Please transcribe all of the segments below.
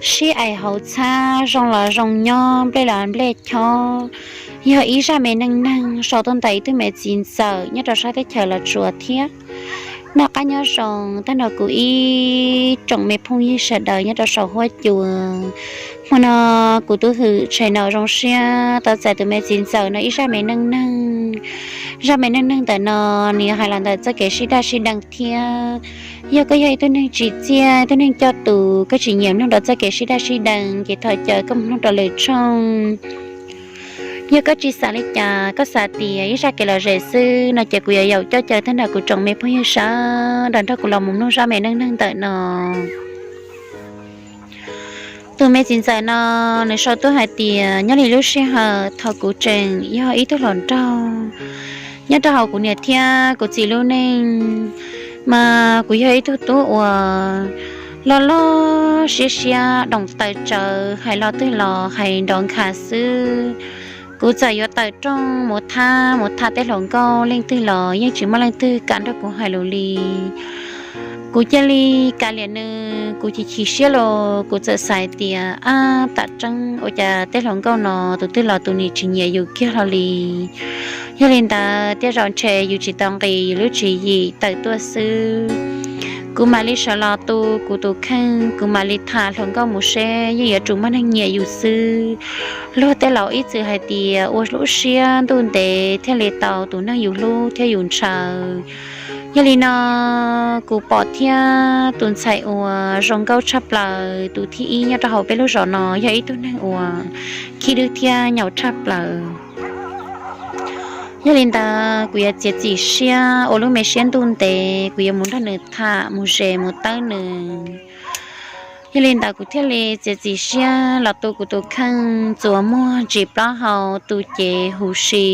sib aim hauv txhab, zoo los zoo nyob, nplej los nplej chob, yog ib zaj me neej neeg sau tuaj ntawm ib tug me txiv ntxawm nyob rau sab teb chaws Los Tsuas thiab. Noj qab nyob zoo tag nrho kuv ib tsoom me phooj ywg sawv daws nyob rau saum huab cua. Hmo no kuv tus hwm tshais no zoo siab tau txais tus me txiv ntxawm no ib zaj me neej neeg. Zaj me neej neeg ntawm no nws yuav hais los ntawm txoj kev sib daj sib deev thiab. Yog koj yog ib tug neeg tsim txiaj, ib tug neeg coj tus, koj tsis nyiam mloog rau txoj kev sib daj sib deev ces thov caw koj mus mloog rau lwm tshooj. Yog koj tsis xav li cas, koj xav tias ib zaj kev lom zem xwb no ces kuv yuav yaum coj caw tag nrho kuv tsoom me phooj ywg sawv daws nrog kuv los mus mloog zaj me neej neeg ntawm no. Tus me txiv ntxawm no nws sau tuaj hais tias nyob li lub sij hawm thaum kuv tseem yog ib tug hluas nraug, nyob rau hauv kuv niam thiab kuv txiv lub neej, mas kuv yog ib tug tub uas loj loj siab siab, doos tawv tsawv, hais lo twg los hais nrov nkhav xwb. Kuv txawm yuav tawm rooj mus thab mus tham tej hluas nkauj leej twg los yeej tsis muaj leej twg kam nrog kuv hais lus li. Kuv cia li kav liam nws, kuv chim chim siab los kuv txawm xav tias, ab, tam tseeb ua cas tej hluas nkauj no tus twg los tus nim tsis nyiam yus kiag hlo li. Yog li ntawd tej zaum ntshe yus tsis tau nqis yus lub tswv yim tawm tuaj xwb. Kuv mam li sawv los tu kuv tus kheej, kuv mam li tham hluas nkauj mus seb yeej yuav tsum muaj neeg nyiam yus xwb. Luag tej laus ib txwm hais tias ua lub siab ntuj ntev thiaj li tau tus neeg yus hlub thiab yus ntshaw. Yog li no, kuv pom thiab tus ntxhais uas zoo nkauj tshaj plaws tus thib ib nyob rau hauv peb lub zos no yog ib tug neeg uas khib dwb thiab nyaum tshaj plaws. Yog li ntawd kuv yuav txiav txim siab ua lub me siab ntuj ntev, kuv yuav mus nrog nws tham, mus zes mus tawb nws. Yog li ntawd kuv thiaj li txiav txim siab los tu kuv tus kheej, txuas muag ntsis plaub hau, tu cev huv si.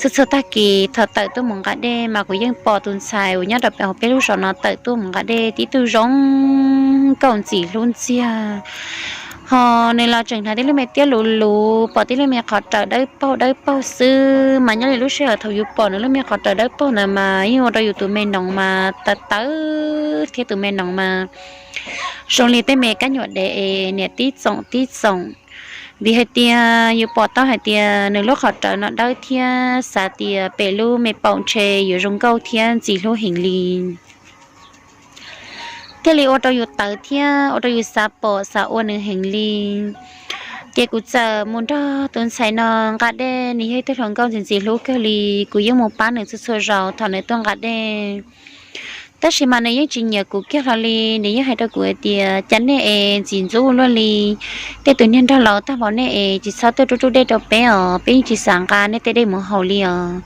Txhua txhua tag kis thaum tawm tuaj mus nqa dej mas kuv yeej pom tus ntxhais uas nyob rau pem hauv peb lub zos no tawm tuaj mus nqa dej, tib tug zoo nkauj ntxim hlub ntxiag. Ho nws los tseem hnav tib lub me tiab luv luv, pom tib lub me qhov rawv dawb paug dawb paug xwb, mas nyob li lub sij hawm thaum yus pom nws lub me qhov rawv dawb paug ntawd mas yeej ua rau yus tus me noov mas tawv tawv thiab, tus me noov mas zoo li tej me kab nyuam dev es niam tib txoom tib txoom. Vim hais tias yus pom tau hais tias nws lub qhov rawv no dawb thiab, xav tias pem lub me paum ntshe yuav zoo nkauj thiab ntxim hlub heev li. Thiaj li ua rau yus tawv thiab ua rau yus xav pom xav ua nws heev li. Ces kuv txawm mus nrog tus ntxhais no nqa dej, nws yog ib tug hluas nkauj ntxim ntxim hlub kawg li, kuv yeej mus pab nws txhua txhua zaus thaum nws tuaj nqa dej. Tab sis mas nws yeej tsis nyiam kuv kiag hlo li, nws yeej hais rau kuv hais tias, cas nej es ntxim ntxub ua luaj li, tej tus niag nraug laus tag npaum nej es tsis txhob tuaj rub rub dej rau peb os, peb yeej tsis xav nqa nej tej dej mus haus li os.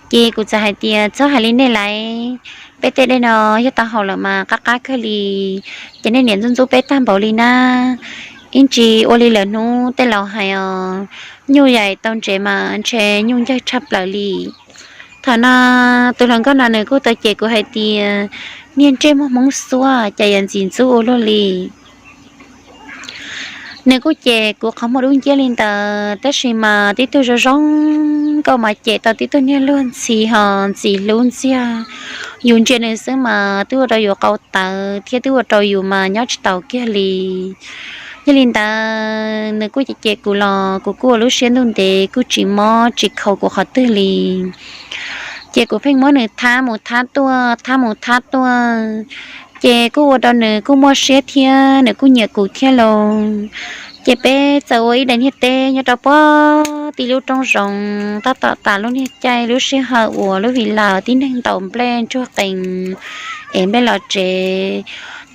Ces kuv txawm hais tias, txhob hais li nej lauj, peb tej dej no yog tau haus lawm mas qab qab kawg li, ces nej niam ntxub ntxub peb tag npaum li na. Ib ntsis ua li lawm hnub tej laus hais os, nyuj yaim tau ntsev mas ntshe nyuj ncawg tshaj plaws li. Thaum no tus hluas nkauj no nws kuj tau cem kuv hais tias, niag ntsej muag Hmoob xuab, cas yuav ntxim ntxub ua luaj li. Nws kuj cem kuv qhov muag dub nciab li ntawd, tab sis mas tib tug zoo zoo nkauj mas cem tau tib tug niag luag ntxhi ho ntxim hlub ntxiag. Yus ntsia nws xwb mas twb ua rau yus qau tawv thiab twb ua rau yus mas nyob tsis taus kiag li. Yog li ntawd nws kuj cem cem kuv los kuv kuj ua lub siab ntuj ntev kuj tsis mob tsis khaus kuv qhov twg li. Ces kuv pheej muab nws thab mus thab tuaj, thab mus thab tuaj, ces kuj ua rau nws kuj muaj siab thiab nws kuj nyiam kuv thiab lauj. Ces peb txawm ua ib daim niag teb nyob rau puag tim lub roob zoov, tab tom tas lub niag caij lub sij hawm uas lub hli laws tib neeg ntaus nplej ntsuag qees es nplej los tsev.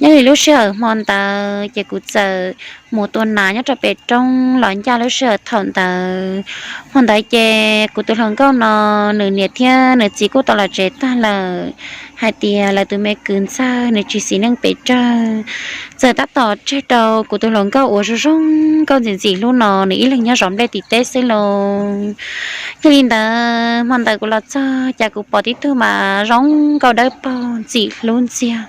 Nyob li lub sij hawm hmo ntawd ces kuv txawm mus tua nas nyob rau pem roob los ncaj lub sij hawm thaum ntawd. Hmo ntawd ces kuv tus hluas nkauj no nws niam thiab nws txiv kuj tau los tsev tag lawm, hais tias lawv tus me kwv ntxawg nws tsis xis neej pes tsawg. Txawm tab tom tseg rau kuv tus hluas nkauj uas zoo zoo nkauj ntxim ntxim hlub no nws ib leeg nyob zov nplej tim teb xwb lauj. Yog li ntawd hmo ntawd kuv los txog cas kuv pom tib tug mas zoo nkauj dawb paug ntxim hlub ntxiag.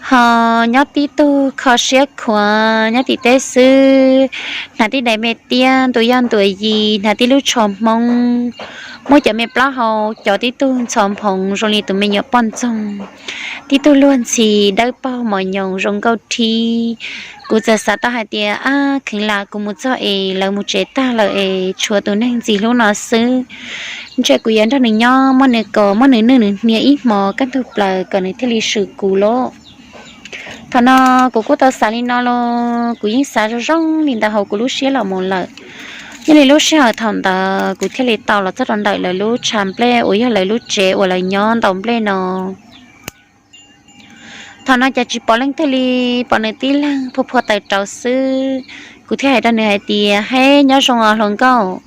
Ho nyob tib tug kho siab khuav nyob tim teb xwb, hnav tib daim me tiab ntuas yaj ntuas yig, hnav tib lub tsho hmoob, muab cov me plaub hau cov tib tug ntxhov nphoov zoo li tus me nyuam poj ntxoog, tib tug luag ntxhi dawb paug mos nyoos zoo nkauj rhib. Kuv txawm xav tau hais tias, ab, kheev lam kuv mus txog es lawv mus tsev tag lawm es tshuav tus neeg ntxim hlub no xwb, ntshe kuv yuav nrog nws nyob, muab nws kos, muab nws nwj nws hnia ib hmos kaj ntug plaws kom nws thiaj li swm kuv lauj. Thaum no kuv kuj tau xav li no los kuv yeej xav zoo zoo li ntawd hauv kuv lub siab los mus lawm. Yog li lub sij hawm thaum ntawd kuv thiaj li tau los txog rau ntawm lawv lub tshav nplej uas yog lawv lub tsev uas lawv nyob ntaus nplej no. Thaum no cas tsis pom leej twg li, pom nws tib leeg phua phua taws rauv xwb. Kuv thiaj hais rau nws hais tias, hej, nyob zoo os hluas nkauj,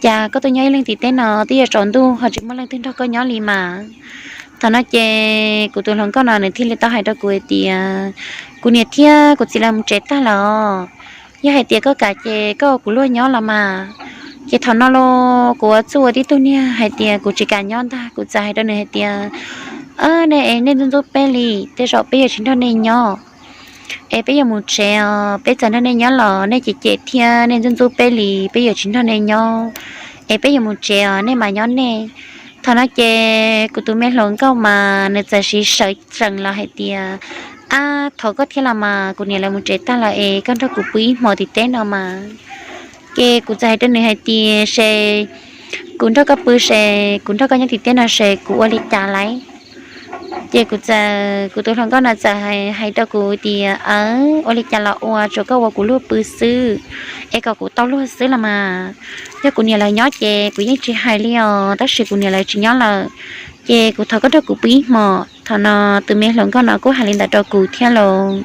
cas koj tuaj nyob ib leeg tim teb no twb yuav tsaus ntuj ho tsis muaj leej twg nrog koj nyob li mas? Thaum no ces kuv tus hluas nkauj no nws thiaj li tau hais rau kuv hais tias, kuv niam thiab kuv txiv lawv mus tsev tag lawm os. Yog hais tias koj kam ces koj ua kuv luag nyob los mas. Ces thaum no los kuv ua txuj ua tib tug niag hais tias kuv tsis kam nyob ntag, kuv txawm hais rau nws hais tias, nej es nej ntxub ntxub peb li, tej zaum peb yuav tsis nrog nej nyob es peb yuav mus tsev os, peb txawm nrog nej nyob los nej cem cem thiab nej ntxub ntxub peb li, peb yuav tsis nrog nej nyob es peb yuav mus tsev os, nej mas nyob nej. Thaum no ces kuv tus me hluas nkauj mas nws txawm siv sawv tsees los hais tias, ab, thov koj thiab los mas, kuv niam lawv mus tsev tag lawm es koj nrog kuv pw ib hmos tim teb no mas. Ces kuv txawm hais rau nws hais tias, se kuv nrog koj pw se, kuv nrog koj nyob tim teb no se kuv ua li cas lauj? Ces kuv txawm, kuv tus hluas nkauj no txawm hais rau kuv tias, aw, ua li cas los ua, tsuas koj ua kuv luag pw xwb, es kom kuv tau luag xwb los mas. Yog kuv niam lawv nyob ces kuv yeej tsis hais li os, tab sis kuv niam lawv tsis nyob lawm, ces kuv thov koj nrog kuv pw ib hmos. Thaum no tus me hluas nkauj no kuj hais li ntawd rau kuv thiab los.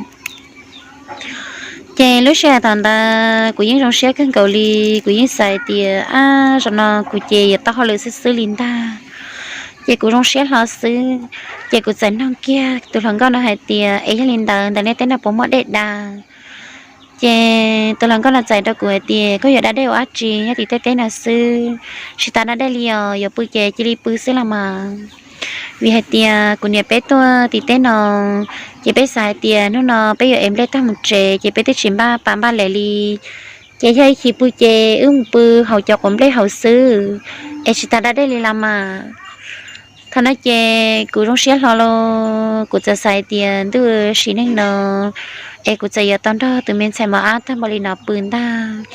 Ces lub sij hawm thaum ntawd kuv yeej zoo siab kawg nkaus li, kuv yeej xav tias, ab, zaum no kuv ces yuav tau hauj lwm xwb xwb li ntag. Ces kuv zoo siab hlo xwb. Ces kuv txawm nug kiag tus hluas nkauj no hais tias, es yog li ntawd ntawm nej teb no puas muaj dej da? Ces tus hluas nkauj no txawm rau kuv hais tias, koj yuav da dej ua dab tsi, nyob tim tej teb no xwb, tsis tas da dej li os, yuav pw ces cia li pw xwb los mas. Vim hais tias kuv niam peb tuaj tim teb no, ces peb xav hais tias hnub no peb yuav ev nplej tag mus tsev ces peb twb tsis npaj pas npaj lem li. Ces yog ib chim pw ces wb mus pw hauv cov quav nplej hauv xwb, es tsis tas da dej li los mas. Thaum no ces kuv zoo siab hlo los kuv txawm xav hais tias ntuj sim neej no es kuv txawm yuav tau nrog tus me ntxhais mos ab tag npaum li no pw ntag.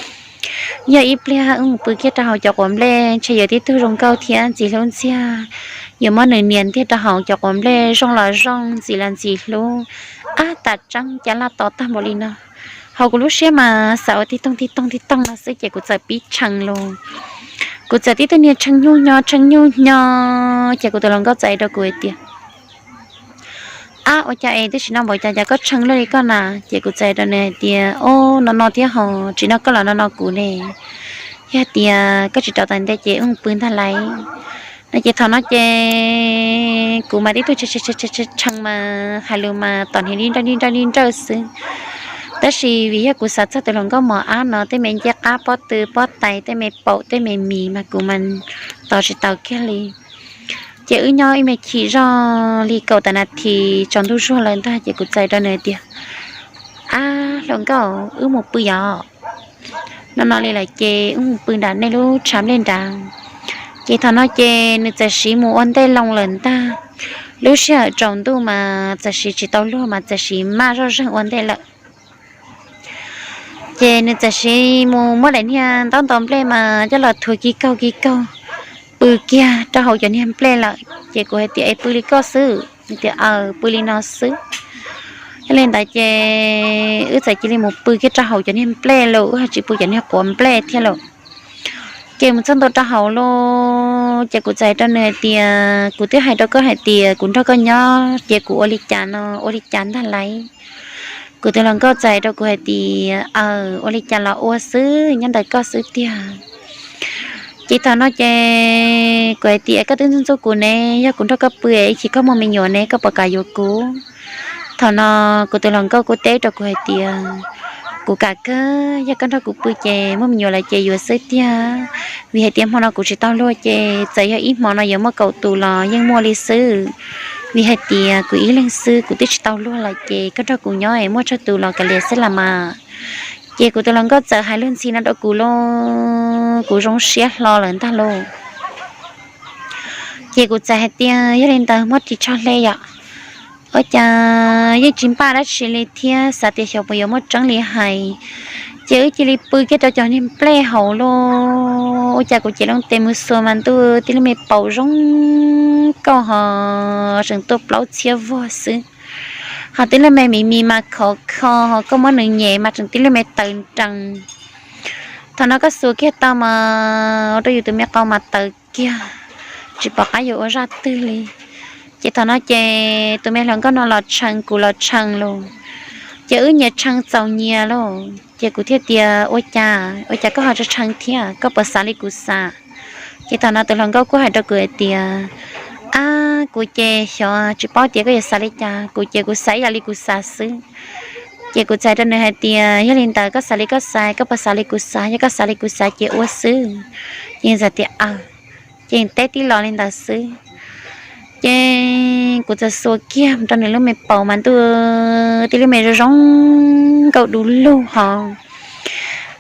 Yog ib pliag wb mus pw kiag rau hauv cov quav nplej ntshe yuav tib tug zoo nkauj thiab ntxim hlub ntxiag, yuav muab nws nias ntiag rau hauv cov quav nplej zoo los zoo ntxim los ntxim hlub, ab tas tseeb cas laj to tag npaum li no. Hauv kuv lub siab mas xav ua tig toog tig toog tig toog no xwb ces kuv txawm pib tshee los. Kuv txawm tib tug niag tshee nyuj nyo tshee nyuj nyo, ces kuv tus hluas nkauj txawm hais rau kuv hais tias, ab, ua cas es twb tsis noj npaum cas cas koj tshee luaj li koj na? Ces kuv txawm hais rau nws hais tias, o, no no thiab ho, tsis noj koj los no no kuv ne. Yog tias koj tsis rauv taws ntej ces wb mus pw ntag lauj. No ces thaum no ces kuv mas tib tug tshee mas hais lus mas tom hniav li nrawj li nrawj li nrawj xwb. Tab sis vim yog kuv xav txog tus hluas nkauj mos ab no tej me ncej qab pob tw pob tais tej me paum tej me mis mas kuv mas tos tsis tau kiag li. Ces wb nyob ib me chim zog li kaum tawm nas this tsaus ntuj zuag lawm ntag ces kuv txawm hais rau nws hais tias, ab, hluas nkauj, wb mus pw yos. No no li lawm ces wb mus pw nram nej lub tshav nplej nrad. Ces thaum no ces nws txawm siv mus ua ntej loo lawm ntag. Lub sij hawm tsaus ntuj mas txawm siv tsis tau luag mas txawm siv maj zoj zeeg ua ntej lawm. Ces nws txawm siv mus muab daim niag ntaub ntaus nplej mas coj los thuav kiv kaug kiv kaug, pw kiag rau hauv cov niag nplej lawm. Ces kuv hais tias, es pw li koj xwb? Nws tias, aw, pw li no xwb. Yog li ntawd ces wb txawm cia li mus pw kiag rau hauv cov niag nplej los wb ho tsis pw cov niag quav nplej thiab lauj. Ces mus txog ntua rau hauv los ces kuv txawm hais rau nws hais tias, kuv twb hais rau koj hais tias kuv nrog koj nyob ces kuv ua li cas no ua li cas ntag lauj. Kuv tus hluas nkauj txawm hais rau kuv hais tias, aw, ua li cas los ua xwb, nyob ntawm koj xwb tiag. Ces thaum no ces kuv hais tias, koj twb ntxub ntxub kuv ne, yog kuv nrog koj pw ib chim koj muaj me nyuam ne koj puas kam yuav kuv? Thaum no kuv tus hluas nkauj kuj teb rau kuv hais tias, kuv kam kawg, yog koj nrog kuv pw ces muaj me nyuam lawm ces yuav xwb tiag. Vim hais tias hmo no kuv tsis tau luag ces txawm yog ib hmo no yuav muaj kaum tus los yeej muaj li xwb. vim hais tias kuv ib leeg xwb kuv twb tsis tau luag lawm ces koj nrog kuv nyob es muaj tsawg tus los kav liam xwb las mas. Ces kuv tus hluas nkauj txawm hais luag ntxhi no rau kuv lauj, kuv zoo siab hlo lawm ntag lauj. Ces kuv txawm hais tias yog li ntawd muab ris tsho hle yom. Ua cas yeej tsis npaj dab tsi li thiab xav tias xyov puas yuav muaj tseeb li hais. Ces wb cia li pw kiag rau cov niag nplej hauv lauj. Ua cas kuv cev loo tes mus xuas mas ntuj, tib lub me paum zoo nkauj ho tseem tuaj plaub txhiab vog xwb. Ho tib lub me mis mis mas khov kho, ho koj muab nws nyem mas tseem tib lub me taws nrees. Thaum no koj xuas kiag tau mas ua rau yus tus me qau mas tawv kiag, tsis pom qab yuav ua zaj twg li. Ces thaum no ces tus me hluas nkauj no los tshee kuv los tshee lauj. Ces wb nyias tshee txaus nyias lauj. Ces kuv thiaj tias ua cas, ua cas koj ho tshee thiab, koj puas xav li kuv xav? Ces thaum no tus hluas nkauj kuj hais rau kuv hais tias, ab, kuv ces xyov tsis paub tias koj yuav xav li cas, kuv ces kuv xav ib yam li kuv xav xwb. Ces kuv txawm hais rau nws hais tias yog li ntawd koj xav li koj xav, koj puas xav li kuv xav, yog koj xav li kuv xav ces ua xwb. Ces nws txawm tias aw, ces teb tib los li ntawd xwb. Ces kuv txawm xuas kiag rau nws lub me paum mas ntuj, tib lub me zoo zoo nkauj du lug ho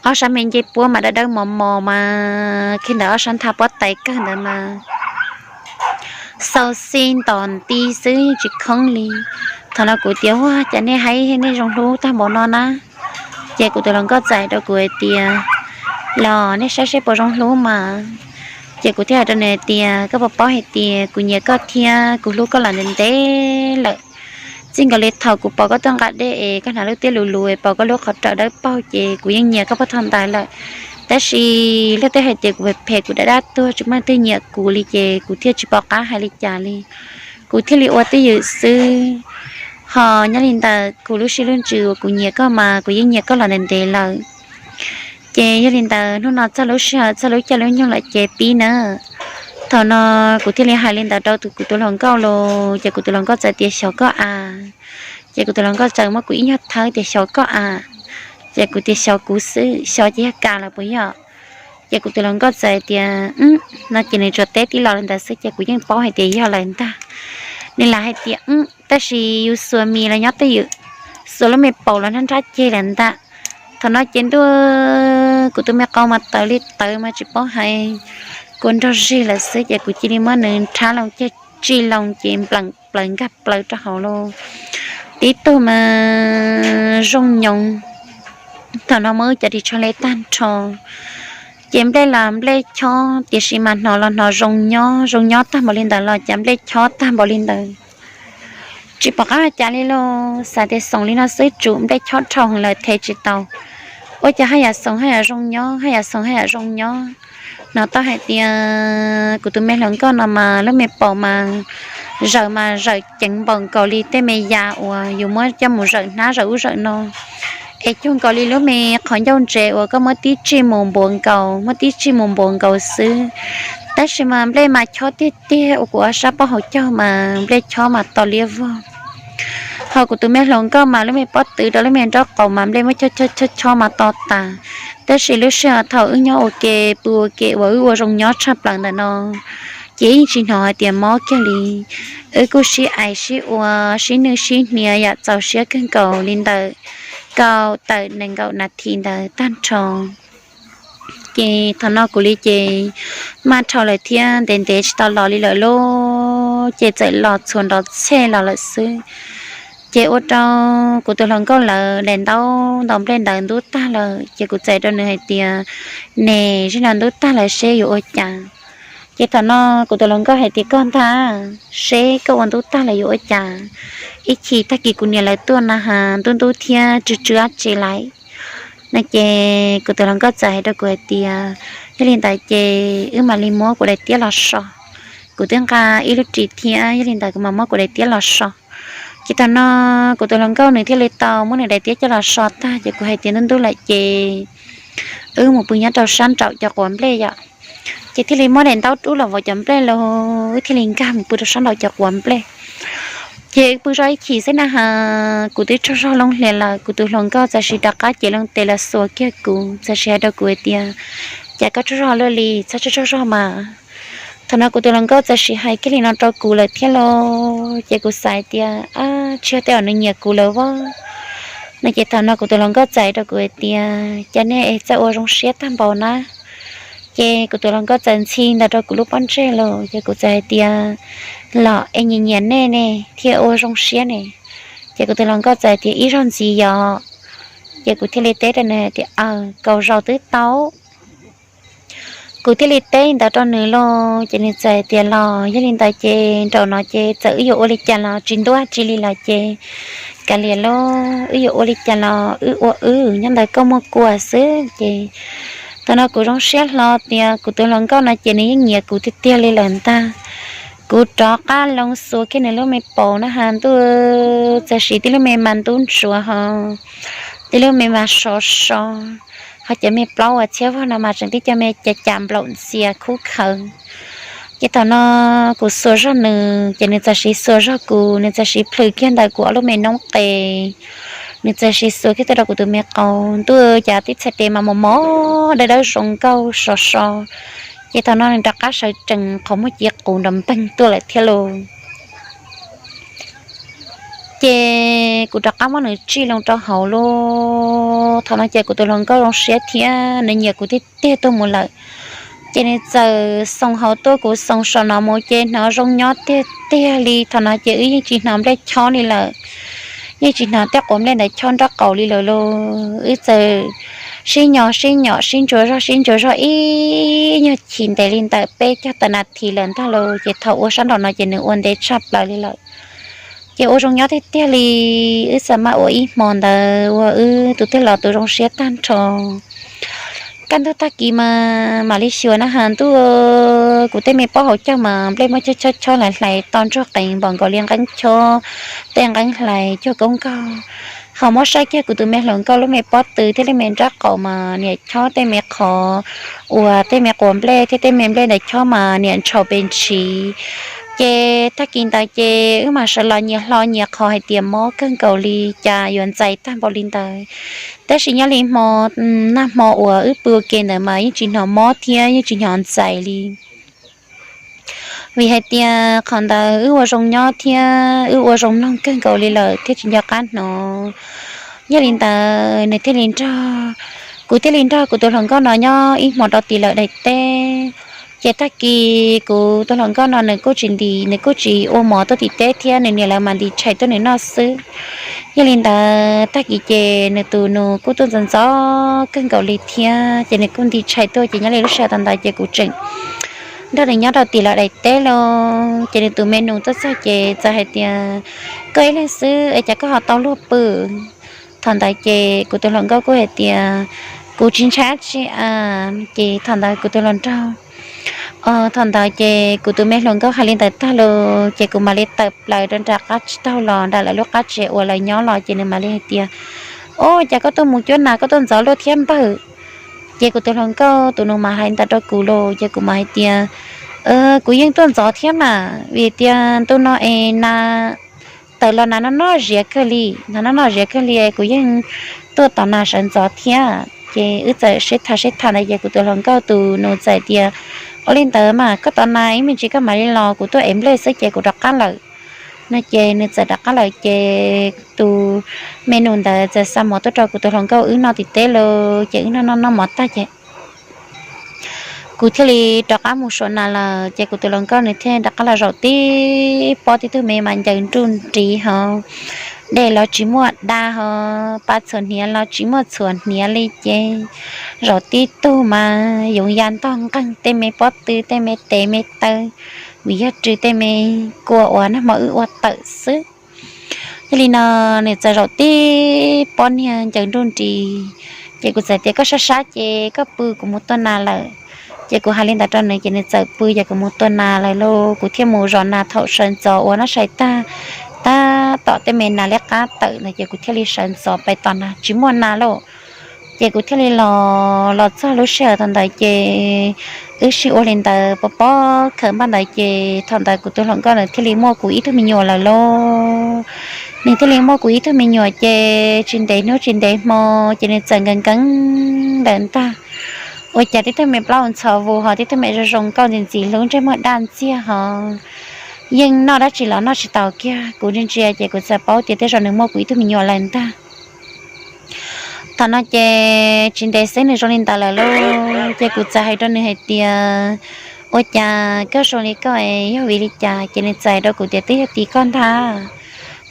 ob sab me ncej puab mas dawb dawb mos mos mas khi ntawm ob sab nthab pob tais kawg ntawd mas xau xi ntos nti xwb tsis khoob li. Thaum no kuv tias ua cas nej haib nej zoo hlub tag npaum no na. Ces kuv tus hluas nkauj txawm hais rau kuv hais tias los nej saib seb puas zoo hlub mas. Ces kuv thiaj hais rau nws hais tias koj puas paub hais tias kuv nyiam koj thiab kuv hlub koj los ntev ntev lawm. Txij nkaus li thaum kuv pom koj tuaj nqa dej es koj hnav lub tiab lus lus es pom koj lub qhov rawm dawb paug ces kuv yeej nyiam koj puag thaum ntawd lawm. Tab sis luag tej hais tias kuv phem phem kuv dab dab tuag tsis muaj leej twg nyiam kuv li ces kuv thiaj tsis pom qab hais li cas li. Kuv thiaj li ua twj ywm xwb. Ho nyob li ntawm kuv lub siab lub ntsws uas kuv nyiam koj mas kuv yeej nyiam koj los ntev ntev lawm. Ces yog li ntawd hnub no txog lub sij hawm txog lub caij lub nyoog lawm ces pib na. Thaum no kuv thiaj li hais li ntawd rau kuv tus hluas nkauj los ces kuv tus hluas nkauj txawm tias xyov koj a. Ces kuv tus hluas nkauj txawm muab kuv ib nyuag thawb tias xyov koj a. Ces kuv tias xyov kuv xwb, xyov ces yog koj lawm puas yog? Ces kuv tus hluas nkauj txawm tias no ces nws tsuas teb tib los li ntawd xwb ces kuv yeej paub hais tias yog lawm ntag. Nws lam hais tias tab sis yus xuas mis los nyob twj ywm, xuas lub me paum los nrab nrab ceg lawm ntag. Thaum no ces ntuj, kuv tus me qau mas tawv li tawv mas tsis paub hais, kua nrog zig lawm xwb ces kuv cia li muab nws nrhab loo ceg tsi loo ces npleem plaws nkag plaws rau hauv lawm. Tib tug mas zoo nyoos. Thaum no muab wb cov ris tsho hle tag nrho, ces nplej los nplej chob tiam sis mas hnov los hnov zoo nyob zoo nyob tag npaum li ntawd los cas nplej chob tag npaum li ntawd. Tsis pom qab ua cas li los xav tias xoom li no xwb tsum nplej chob dhau heev lawm them tsis tau. Ua cas haj yam xoom haj yam zoo nyob, haj yam xoom haj yam zoo nyob. Hnov tau hais tias kuv tus me hluas nkauj no mas lub me paum mas zawm mas zawm ceev npaum nkaus li tej me yas uas yus muab coj mus zawm hnab zawm ub zawm no, es cuag nkaus li lub me qhov ncauj ntses uas koj muab tib tsij mus npuav nkaus, muab tib tsij mus npuav nkaus xwb. Tab sis mas nplej mas chob tiag tiag ua kuv ob sab pob hauv caug mas nplej chob mas to liab vog. Ho kuv tus me hluas nkauj mas lub me pob tw rau lub me nraub qaum mas nplej muab chob chob chob chob mas to tas. Tab sis lub sij hawm thaum wb nyob ua ke pw ua ke uas wb ua zoo nyob tshaj plaws ntawm no, ces yeej tsis hnov hais tias mob kiag li. Wb kuj sib aim sib ua, sib nwj sib hnia yam txaus siab kawg nkaus li ntawm kaum tawm nees nkaum nas this ntawd tag nrho. Ces thaum no kuv li ces maj dhau lawm thiab ntev ntev tsis tau los li lawm lauj, ces txawm los txhuas nrov txhej los lawm xwb. Ces ua rau kuv tus hluas nkauj lawv daim ntaub ntaus nplej ntawd ntub tag lawm, ces kuv txawm rau nws hais tias, ne, zim no ntub tag lawm seb yuav ua cas. Ces thaum no kuv tus hluas nkauj hais tias koj ntag, seb koj ua ntub tag lawm yuav ua cas. Ib chim tag kis kuv niam lawv tuaj na has ntub ntub thiab tsw tsw dab tsi lawm no. Ces kuv tus hluas nkauj txawm hais rau kuv hais tias, yog li ntawd ces wb mam li muab kuv daim tiab los so. Kuv twb nqa ib lub ris thiab, yog li ntawd kuv mam muab kuv daim tiab los so. Ces thaum no kuv tus hluas nkauj nws thiaj li tau muab nws daim tiab coj los so tag, ces kuv hais tias ntub ntub lawm ces wb mus pw nyob rau sab nraum cov quav nplej yom. Ces thiaj li muab daim ntaub rub los vov cov nplej los wb thiaj li nkag mus pw rau sab nraum cov quav nplej. Ces wb pw zoj ib chim xwb na has kuv twb tsaug zog loo hlias lawm, kuv tus hluas nkauj txawm sis rov qab cev loo tes los xuas kiag kuv, txawm sis hais rau kuv hais tias, cas koj tsaug zog luaj li, txhob tsaug tsaug zog mas. Thaum no kuv tus hluas nkauj txawm sim hais kiag li no rau kuv lawm thiab los ces kuv xav tias, ab, tsis yog tej zaum nws nyiam kuv lawm vaj. No ces thaum no kuv tus hluas nkauj txais rau kuv hais tias, cas nej es txawj ua zoo siab tag npaum na. Ces kuv tus hluas nkauj txawm ntxhi ntawd rau kuv lub pob ntseg los ces kuv txawm hais tias, los es nyiam nyiam nej ne thiaj ua zoo siab ne. Ces kuv tus hluas nkauj txawm tias, ib zaug ntxiv yom. Ces kuv thiaj li teb rau nws tias, aws, kaum zaus twb tau. Kuv thiaj li teb ntawd rau nws los ces nws txawm tias, los yog li ntawd ces nraum no ces txawm wb yuav ua li cas los tsis ntuj tsis li los ces kav liam los wb yuav ua li cas los wb ua wb, nyob ntawd koj muaj kuv xwb. Ces thaum no kuv zoo siab hlo tias kuv tus hluas nkauj no ces nws yeej nyiam kuv tiag tiag li lawm ntag. Kuv rov qab loo xuas kiag nws lub me paum na has ntuj, txawm siv tib lub me mas ntub ntsuav ho, tib lub me mas sov so, ho cov me plaub uas txhiab vog no mas tseem tib cov me cas cas nplaum ntxias khub khawv. Ces thaum no kuv xuas zog nws ces nws txawm siv xuas zog kuv, nws txawm siv plhws kiag ntawm kuv ob lub me noob qes, nws txawm siv xuas kiag tuaj rau kuv tus me qau ntuj, cas tib txhais tes mas mos mos dawb dawb zoo nkauj sov so. Ces thaum no nws rov qab sawv tsees qhov muag ci qus nrov npeeg tuaj lawm thiab los ces kuv rov qab muab nws tsij loo rau hauv los thaum no ces kuv tus hluas nkauj zoo siab thiab nws nyiam kuv tiag tiag tuaj mus lawm. Ces nws txawm xoo hauv tuaj kuv xoo saum no mus ces hnov zoo nyob tiag tiag li. Thaum no ces wb yeej tsis hnov nplej chob li lawm, yeej tsis hnov tej quav nplej ntawd chob nraub qaum li lawm los wb txawm sib nyos sib nyom sib ntsuas zog sib ntsuas zog ib nyuag chim ntev li ntawm peb caug tawm nas this lawm ntag los ces thaum ua sab nraum no ces nws ua ntev tshaj plaws li lawm. Ces ua zoo nyob tiag tiag li, wb txawm maj ua ib hmo ntawd ua wb tus tij laug tus zoo siab tag nrho. Kaj ntug tag kis mas mam li xyuas na has ntuj, kuv tej me pob hauv caug mas nplej muab chob chob chob hlais hlais to ntsuag qees npaum nkaus li nqeeb chob, tej nqeeb hlais cuag koob nkaug. Ho muab saib kiag kuv tus me hluas nkauj lub me pob tw thiab lub me nraub qaum mas niam chob tej me qhov uas tej me quav nplej thiab tej me nplej ntawd chob mas niam ntshau pes ntshis. Ces tag kis ntawd ces wb mam sawv los nyias hlo nyias qhov hais tias mob kawg nkaus li, cas yuav ntxais tag npaum li ntawd. Tab sis nyob li hmo, nag hmo uas wb pw ua ke ntawd mas yeej tsis hnov mob thiab yeej tsis hnov ntxais li. Vim hais tias qhov ntawd wb ua zoo nyob thiab wb ua zoo mloog kawg nkaus li lawm thiaj tsis nco qab hnov. Yog li ntawd nws thiaj li nrog, kuv thiaj li nrog kuv tus hluas nkauj no nyob ib hmo rau tim lawm daim teb. Ces tag kis kuv tus hluas nkauj no nws kuj tsis nti, nws kuj tsis ua mov tuaj tim teb thiab nws niam lawv mas nti tshais tuaj nws noj xwb. Yog li ntawd tag kis ces nws tus nus kuj tuaj ntxov ntxov kawg nkaus li thiab ces nws kuj nti tshais tuaj ces nyob li lub sij hawm thaum ntawd ces kuv tseem nrog nws nyob rau tim lawv daim teb los ces nws tus me nus tuaj txog ces txawm hais tias, koj ib leeg xwb es cas koj ho tau luag pw? Thaum ntawd ces kuv tus hluas nkauj kuj hais tias, kuv tsis ntshai dab tsi a. Ces thaum ntawd kuv tus hluas nraug, thaum ntawd ces kuv tus me hluas nkauj hais li ntawd tag los ces kuv mam li tawm plaws rau nram qab tsib taug los nram lawv lub qab tsev uas lawv nyob los ces nws mam li hais tias, o, cas koj tuaj mus cuab nas koj tuaj ntxov luaj thiab npawg? Ces kuv tus hluas nkauj tus nus mas hais ntawd rau kuv los ces kuv mam hais tias, kuv yeej tuaj ntxov thiab mas vim tias ntu no es nas tawm los nas noj noj ziav kawg li, nas noj noj ziav kawg li kuv yeej tuaj tos nas sawv ntxov thiab. Ces wb txawm sib tham sib tham ntawd ces kuv tus hluas nkauj tus nus txawm tias, ua li ntawd mas koj tos nas ib me ntsis koj mam li los, kuv tuaj ev nplej xwb ces kuv rov qab lawm. No ces nws txawm rov qab lawm ces tus me nus ntawd txawm xa mov tuaj rau kuv tus hluas nkauj wb noj tim teb los ces wb noj noj noj mov tag ces kuv thiaj li rov qab mus suav nas lawm ces kuv tus hluas nkauj nws thiaj rov qab los zaum tib pob tib tug me mas ncaws nruj nris ho, dej los tsis muaj da ho, pa txhuam hniav los tsis muaj txhuam hniav li ces zaum tib tug mas yoov ya ntog nqeeg tej me pob tw tej me tes me taw, vim yog rws tej me kua uas nag hmo wb ua tawm xwb. Yog li no nws txawm zaum tib pob niag ncaws nruj nris, ces kuv txawm tias koj sab sab ces koj pw kuv mus tua nas lawm. Ces kuv hais li ntawd rau nws ces nws txawm pw ces kuv mus tua nas lawm lauj. Kuv thiaj mus zov nas thaum sawv ntxov uas noj sai tag, tab tom tej me nas liab qab tawm ntawd ces kuv thiaj li sawv ntxov pais tos nas tsis muaj nas lauj. Ces kuv thiaj li los, los txog lub sij hawm thaum ntawd ces wb sib ua li ntawd pov pob khaws npaj ntawd ces thaum ntawd kuv tus hluas nkauj nws thiaj li muaj kuv ib tug me nyuam lawm lauj. Nws thiaj li muaj kuv ib tug me nyuam ces tsis ntev hnub tsis ntev hmo ces nws txawm nkees nkees ntawd ntag. ua cas tib tug me plaub ntxhov vus hos tib tug me zoo zoo nkauj ntxim ntxim hlub ntsej muag daj ntxiag hos yeej noj dab tsi los noj tsis taus kiag. Kuv ntsia ntsia ces kuv txawm paub tias tej zaum nws muaj kuv ib tug me nyuam lawm ntag. Thaum no ces tsis ntev xwb nws zoo li ntawd lawm lauj, ces kuv txawm hais rau nws hais tias, ua cas koj zoo li koj es yog vim li cas? Ces nws txawm hais rau kuv tias twb yog tim koj ntag,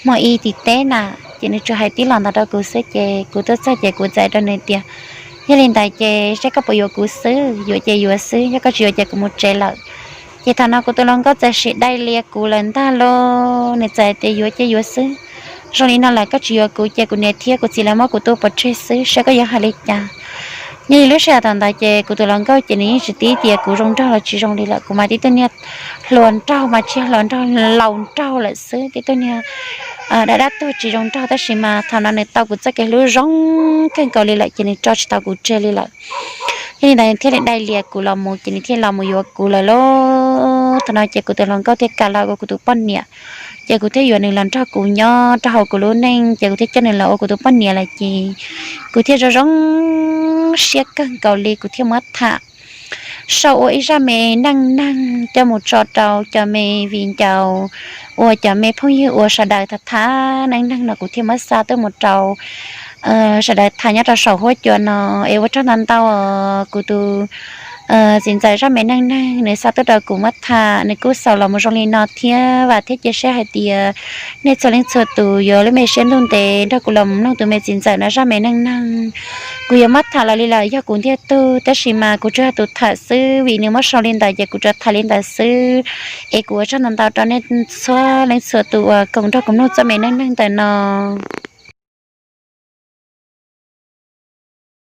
hmo ib tim teb na. Ces nws tsuas hais tib los ntawd rau kuv xwb ces kuv tuaj txog ces kuv txawm hais rau nws tias, yog li ntawd ces saib koj puas yuav kuv xwb, yuav ces yuav xwb, yog koj tsis yuav ces kuv mus tsev lawm. Ces thaum no kuv tus hluas nkauj txawm sim dai lias kuv lawm ntag lauj, nws txawm hais tias yuav ces yuav xwb, zoo li no lawm koj tsis yuav kuv ces kuv niam thiab kuv txiv lawv muab kuv tua pov tseg xwb, saib koj yuav hais li cas. Nyob li lub sij hawm thaum ntawd ces kuv tus hluas nkauj ces nws yeej tsis tib tias kuv zoo nraug los tsis zoo li lawm, kuv mas tib tug niag hluas nraug mas tsis yog hluas nraug, laus nraug lawm xwb, tib tug niag dab dab tuag tsis zoo nraug, tab sis mas thaum no nws tau kuv txoj kev hlub zoo kawg nkaus li lawm ces nws tso tsis tau kuv tseg li lawm. Yog li ntawd nws thiaj li dai lias kuv los mus ces nws thiaj los mus yuav kuv lawm lauj. Thaum no ces kuv tus hluas nkauj thiaj kam los ua kuv tus poj niam, ces kuv thiaj yuav nws los nrog kuv nyob rau hauv kuv lub neej, ces kuv thiaj coj nws los ua kuv tus poj niam lawm ces kuv thiaj zoo zoo siab kawg nkaus li, kuv thiaj muab tham sau ua ib zaj me neej neeg coj mus tso rau cov me viv ncaus uas cov me phooj ywg uas sawv daws tham tham neej neeg no, kuv thiaj muab xa tuaj mus rau sawv daws tham nyob rau saum huab cua no. Es ua tsaug ntau ntau os, kuv tus txiv ntxawm zaj me neej neeg nws xa tuaj rau kuv muab tham nws kuj xaus los mus zoo li no thiab. Vam thiab cia siab hais tias nej txhua leej txhua tus yuav lub me siab ntuj ntev nrog kuv los mloog tus me txiv ntxawm no zaj me neej neeg. Kuv yuav muab tham los li lawm yog kuv ntiag tug, tab sis mas kuv tsuas yog tus tham xwb, vim nws muab sau li ntawd ces kuv tsuas tham li ntawd xwb. Es kuv ua tsaug ntau ntau rau nej txhua leej txhua tus uas koom nrog kuv mloog txoj me neej neeg ntawm no.